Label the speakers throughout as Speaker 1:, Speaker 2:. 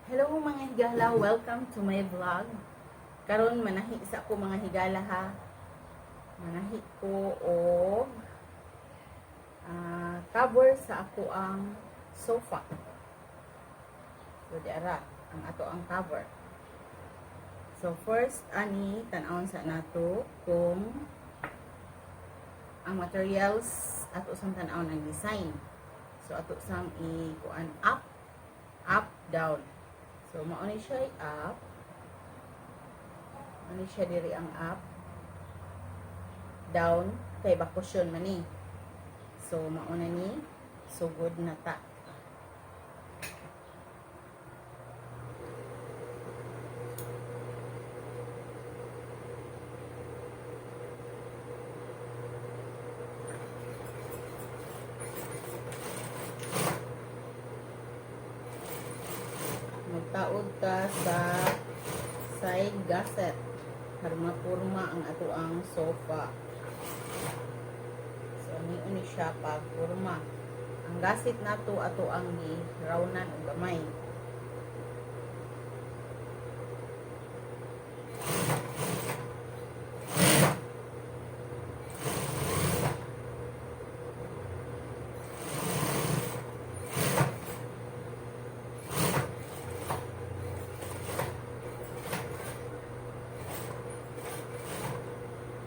Speaker 1: Hello, mga higala, welcome to my vlog. Karon manahi sa ako, mga higala, ha. Manahi ko og cover sa ako ang sofa. So di ara ang ato ang cover. So first ani, tan-awon sa nato kung ang materials, ato sang tan-awon ang design. So ato sang i-kuan, up, up, down. So mao ni siya up. Mao ni siya diri ang up. Down kay bakusyon man ni. So mao na ni, sugod na ta. Magtaod ta sa side gusset para mapurma ang ato ang sofa. So ani ni siya pagpurma. Ang gusset nato, ato ang gi-roundan og gamay.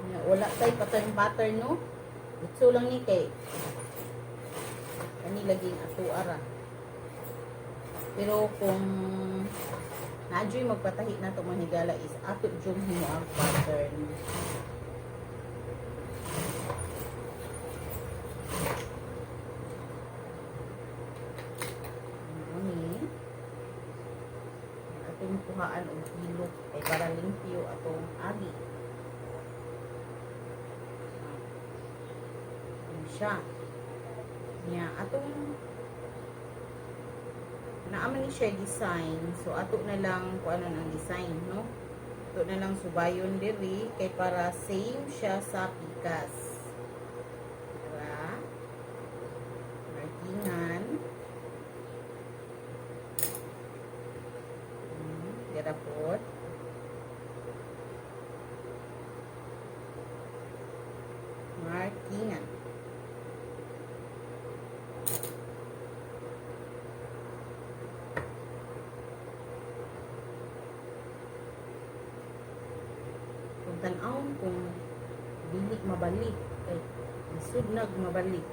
Speaker 1: Nya, wala tay pattern pattern, no? Itso lang ni kay kani laging ato ara. Pero kung naadyoy magpatahi na to, mga higala, is ato jung himo ang pattern. Ano ni? Atong kuhaan og hilo kay para limpyo atong agi. Ano siya? Nya atong naaman ni siya design, so ato na lang kung ano ang design, no? Ato na lang subayon diri kay para same siya sa pikas. Para markingan. Dira pod. Markingan. Kung tan-awon kung dili mabalik kay lisod nag mabalik.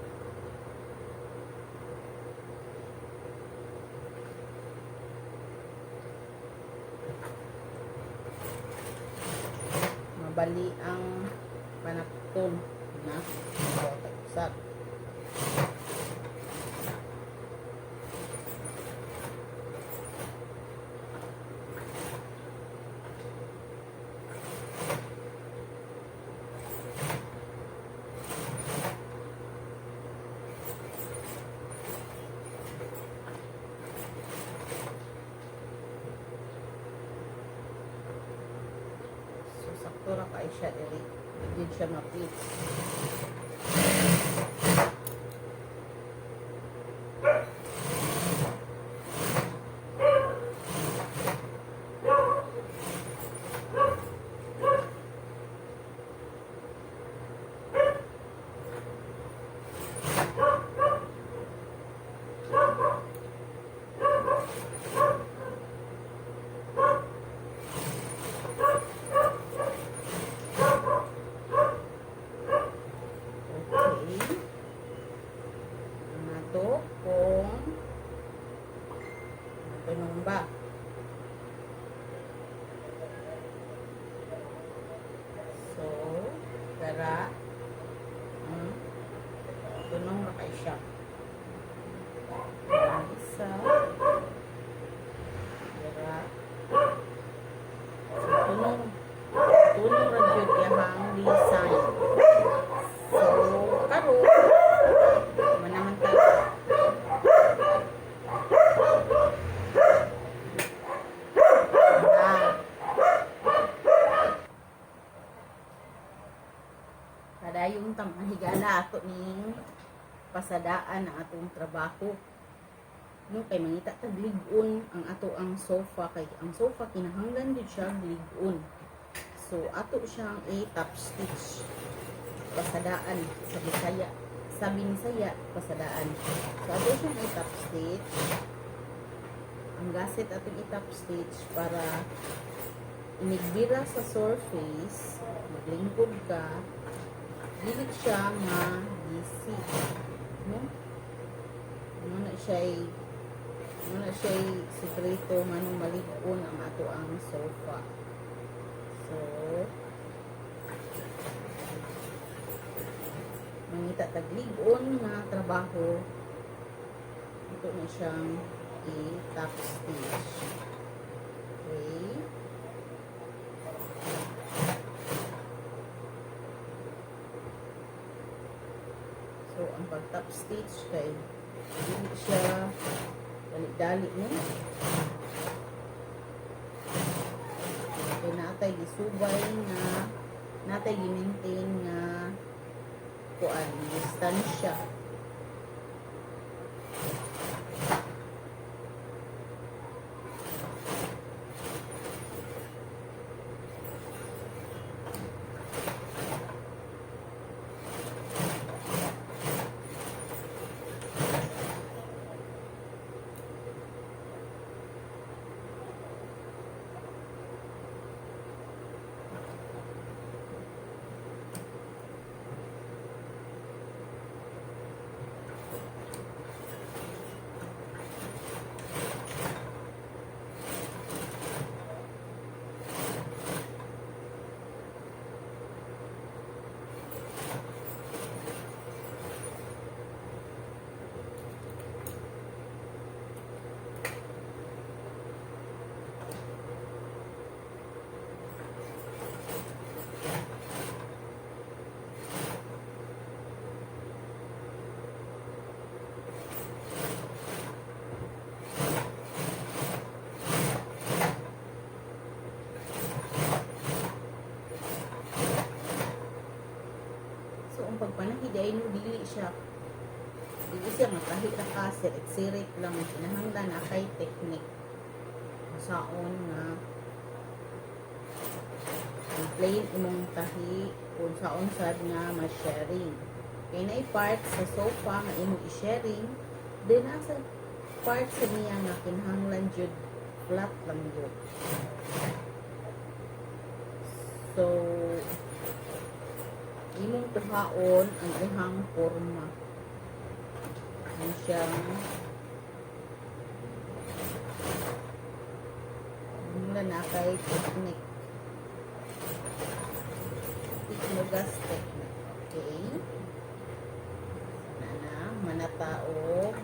Speaker 1: Mabali ang panapton na usag. So sakto ra kay siya diri. Hindi siya mapit. Okay. Nato kung tunong ba. So, dara tunong ra kay siya. Ang isa. Dara. So, tunong tunong ra jud iyahang design. So, karon manaman ta. Ah. Padayong ta, mga higala, ato ning pasadaan ang atong trabaho. No, kay mangita tag lig-on ang ato ang sofa, kay ang sofa kinahanglan jud siya lig-on. So ato siyang i-top stitch, pasadaan sa Bisaya. Sa Binisaya, pasadaan. So ato siyang i-top stitch. Ang gusset atong i-top stitch para inigbira sa surface, maglingkod ka, dili siya ma-gisi. No? Mao na siya sikreto nganong malig-on ang ato ang sofa. So, mangita tag lig-on nga trabaho, ito na siyang i-top stitch. Okay. So, ang pag-top stitch kay dili siya dali-dali, no? Kay natay gisubay nga natay gi-maintain nga kuan, distansya. So, ang pagpanahi diay, no, dili siya nga kahit ra ka sirit-sirit lang. Kinahanglan na kay technique saon nga ang plain imong tahi, kung saon sad nga ma-sharing, kay naay part sa sofa nga imong i-sharing, then nasa part sa niya nga kinahanglan jud flat lang jud. So imong kuhaon ang ihang forma. Ano siyang muna na kay technique. Tikmogas technique. Okay. Na na, manata og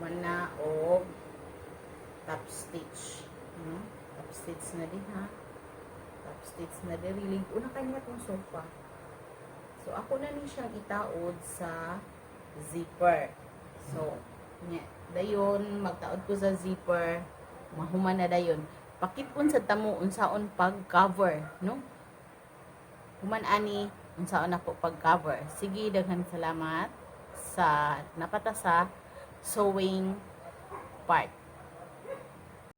Speaker 1: mana og top stitch. No? Top stitch na din ha. Top stitch na diri. Lig-on na kanya tong sofa. So ako na ni siyang itaod sa zipper. So nya dayon magtaod ko sa zipper, mahuman na dayon. Pakit-on sa tamo unsaon pag-cover, no? Human ani unsaon ako pag-cover. Sige, daghan salamat sa napata sa sewing part.